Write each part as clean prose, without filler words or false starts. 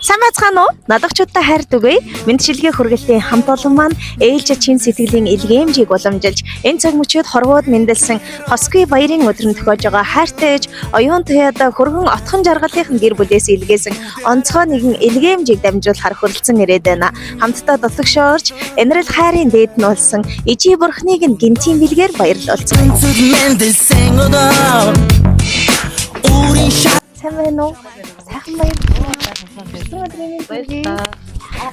Сайн байцгаана уу? Налагчуудаа хайр дүгэй. Мэндчилгээ хүргэлтийн хамт олон маань ээлж чин сэтгэлийн илгээмжийг уламжилж энэ цаг мөчид хорвоод мэндэлсэн хосгүй баярын өдөр нь тохиож байгаа хайртай ээж оюун туяада хөргөн отхон жаргалынх нь гэр бүлээс илгээсэн онцгой нэгэн илгээмжийг дамжуулахар хүрэлцэн ирээд байна. Хамтдаа дутагшаа орж энэрэл хайрын дээд нь болсон ижи бурхныг нь гинтийн бэлгээр баярлуулсан. Сайн байна уу? Сайхан баяр.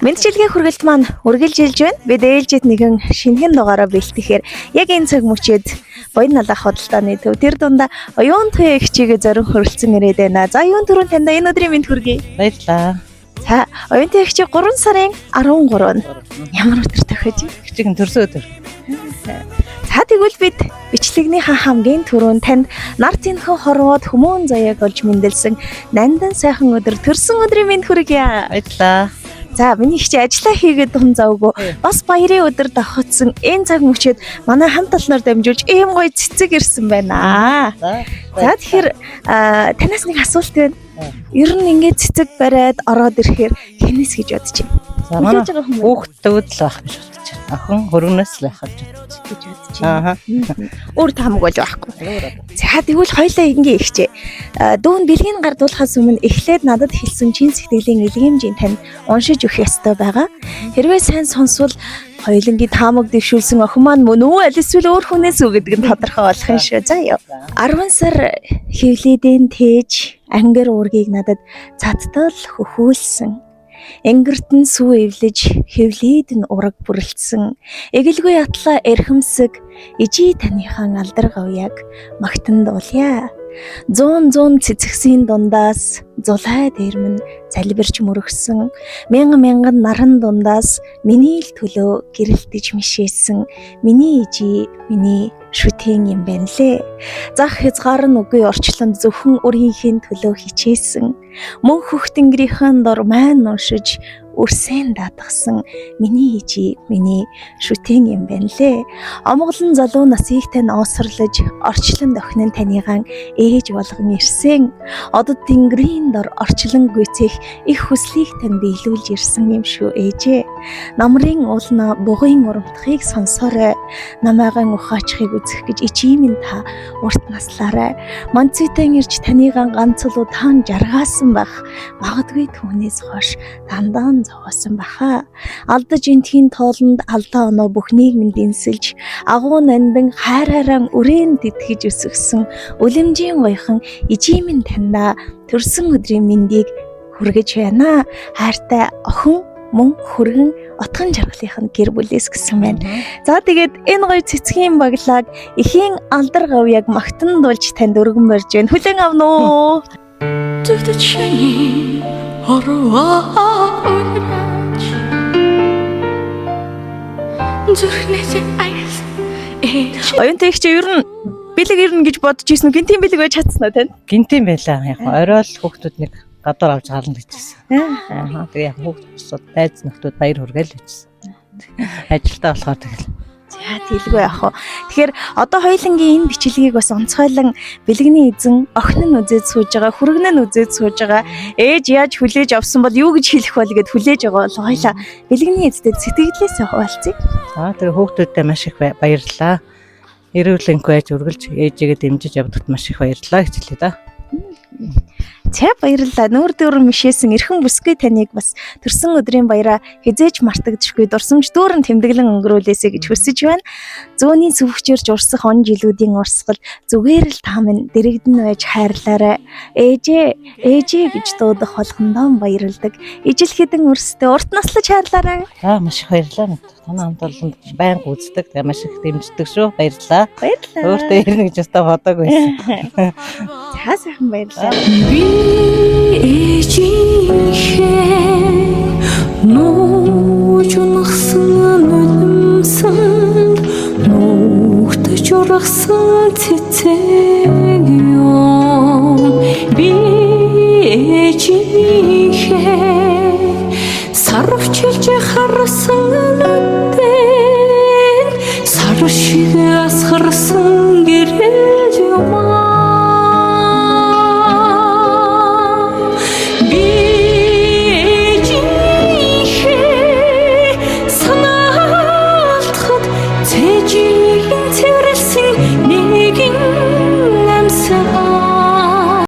Мэндчилгээ хүргэлт маань үргэлж илж байна. Бид ээлжид нэгэн шинэхэн дугаараа бэлтгэхээр яг энэ цаг мөчид Баян налах худалдааны төв тэр дундаа оюун туяа эгчигээ зорин хүрэлцэн ирээд байна. За, оюун түрүүн таньда энэ өдрийн мэнд хүргэе. Баярлалаа. За, оюун туяа эгчи 3 сарын 13-нд ямар өдөр тохиож байна? Хичээх нь төрсөн өдөр. За, тэгвэл бид бичлэгнийхаа хамгийн түрүүнд танд нар тэнхэн хорвоод хүмүүн заяаг олж мэндэлсэн нандан сайхан өдөр төрсөн өдрийн мэнд хүргье. Баярлалаа. За, миний их чи ажиллаа хийгээд тун завгүй. Бас баярын өдөр давхацсан энэ цаг мөчид манай хамт олноор дамжуулж ийм гоё цэцэг ирсэн байна. За. За, тэгэхээр танаас нэг асуулт байна. Ер нь ингээд цэцэг бариад ороод ирэхээр хэнээс гэж бодож байна? За, манай Хүлээж байгаа хүмүүс хүүхдүүд л байх гэж бодож байна. Охин хөргөнөөс л байх гэж бодож гэж бодож байна. байна. Ааха. Өөр таамаг бол байхгүй. За, тэгвэл хоёлаа ингээ ихчээ. Дүүн бэлгийн гардуулахаас өмнө эхлээд надад хэлсэн чин сэтгэлийн илгээмжийн танд уншиж өгөх ёстой байгаа. Хэрвээ сайн сонсвол хоёулангийн таамаг дэвшүүлсэн охин маань мөн үү аль эсвэл өөр хүнээс үү гэдэг нь тодорхой болох юм шүү. За ёо. 10 сар хөвлөдийн тээж ангир уургийг надад цаттал хөхүүлсэн. Энгэрт нь сүү эвлэж, хөвлөд нь ураг бүрэлдсэн. Эгэлгүй атлаа эрхэмсэг ижи таныхан алдар гавьяаг магтан дуулъя. Зуун зуун цэцгсийн дундаас зулай дээр минь залбирч мөрөгсөн. Мянган мянган наран дундаас миний л төлөө гэрэлтэж мишээсэн. Миний ижи, миний шүтэн юм байна лээ. Зах хязгаар нь үгүй орчлонд зөвхөн өрийнхээ төлөө хичээсэн. Мөн хөх тэнгэрийнхэн дор маань уншиж өрсөн даатгсан миний ижи, миний шүтэн юм байна лээ. Омголон залуу насыг тань оосрлож орчлон охин нь таныгаан ээж болгон ирсэн. Одод тэнгэрийн дор орчлон гүйцэх их хүслийг тань биелүүлж ирсэн юм шүү, ээжээ. Намрын уулна бугын урамтахыг сонсоорой. Намайгаан ухаачхыг үзэх гэж ичийн минь та урт наслаарай. Манцитан ирж таныгаан ганц л удаан жаргаасан байх. Магадгүй түүнээс хойш дандаа зовоосон баха. Алдаж энтхийн тоолонд алдаа оноо бүхнийг минь дэнсэлж агуу нандин хайраараа үрээн тэтгэж өсгсөн үлэмжийн гоёхон ижийн минь таньда төрсөн өдрийн мэндийг хүргэж байна. Хайртай охин мөн хөргөн отгон жаргалынх нь гэр бүлээс гэсэн байна. За, тэгээд энэ гоё цэцгийн баглааг эхийн алдар гавьяаг магтан дуулж танд өргөн барьж байна. Хүлээн авна уу? Зүгт чиний хорвоо уйраач зүрхнээс аяс ээж. Оюунтай их чи ер нь бэлэг ирнэ гэж бодож ирсэн үү? Гинтийн бэлэг байж чадсан уу тань? Гинтийн байлаа. Яг орой л хүүхдүүд нэг гадуур авч гарна гэж байсан. Аа. Тэгээ яг хүүхд бусад найз нөхдүүд баяр хүргээл гэжсэн. Ажилтаа болохоор тэгэл. За, тэлгүй яах вэ? Тэгэхээр одоо хоёулангийн энэ бичлэгийг бас онцгойлон бэлгэний эзэн охин нь үзээд сууж байгаа, хүргэн нь үзээд сууж байгаа. Ээж яаж хүлээж авсан бол юу гэж хэлэх бол гэд хүлээж байгаа бол хоёлаа бэлгэний эзэд сэтгэлдээсээ хуваалцъя. За, тэгээ хүүхдүүдтэй маш их баярлалаа. Эрүүл энх байж үргэлж ээжигээ дэмжиж явдагт маш их баярлалаа гэж хэлье да. За, баярлалаа. Нүүр дүүрэн мишээсэн эрхэн бүсгүй таныг бас төрсөн өдрийн баяраа хизээж мартагдшгүй дурсамж дүүрэн тэмдэглэн өнгөрүүлээсэй гэж хүсэж байна. Зөөний сүвхчэрч урсах он жилүүдийн урсгал зүгээр л та минь дэрэгдэн байж хайрлаарай. Ээжээ, ээжээ гэж дуудах болгондоо баярладаг. Ижил хэдэн өрсдөө урт наслаж хайрлаарай. За, маш их баярлалаа. Танай хамт олонд байнга үздэг. Тэгээ маш их дэмждэг шүү. Баярлалаа. Баярлалаа. Өөртөө ирнэ гэж өстө бодоагүй байсан. За, сайхан баярлалаа. Би ээжийнхээ